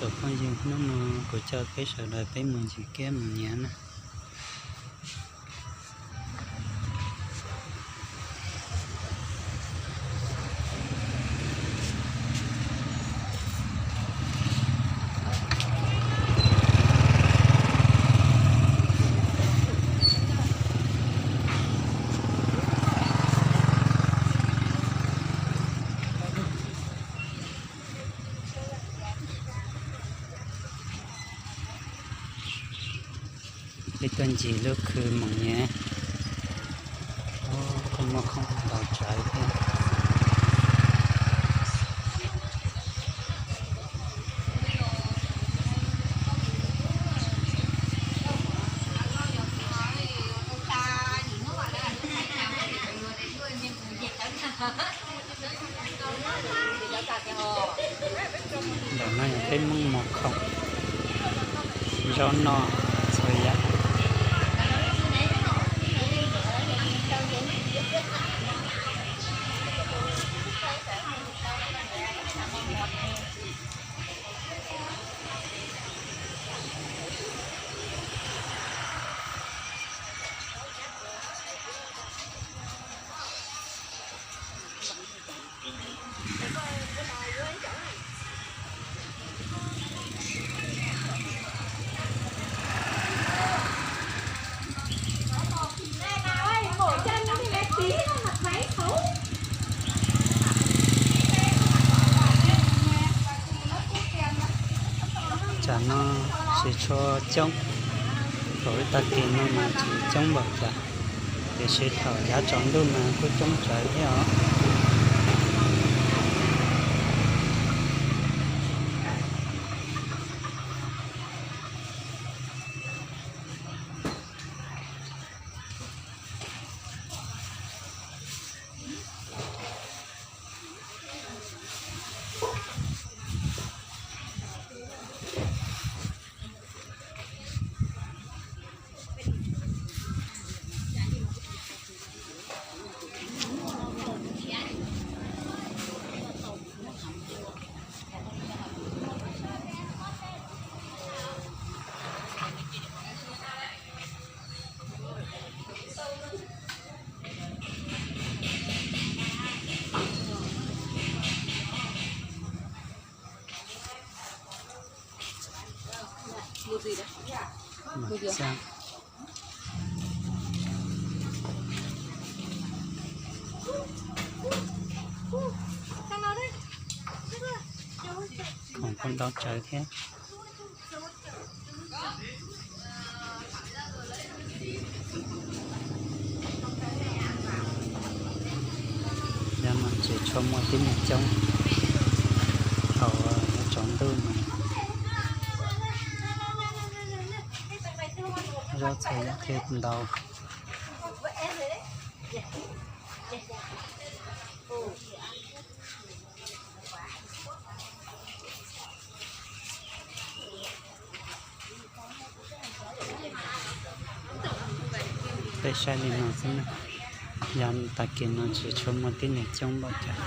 Tsoom phooj ywg, hnub no kuv coj peb sawv daws peb mus ncig kiab mus nyiav na. Peb tuaj ncig lub khw mus nyiav, kuj muaj khoom ntau tsawv thiab. Ntawm no yog peb Hmoob muag khoom, zaub noj, txhua yam. Tsam no tsis tshua coob, thaum ib tag kis no mas tsis coob npaum cas, tiam sis thaum yav tsaus ntuj mas kuj coob tsawv thiab os. Khoom kuj ntau tsawv thiab. Yav no tsis tshua muaj tib neeg coob, thaum tsaus ntuj mas zaub txhua yam thiaj ntau. Peb saib li no xwb na, yav tag kis no tsis tshua muaj tib neeg coob npaum cas.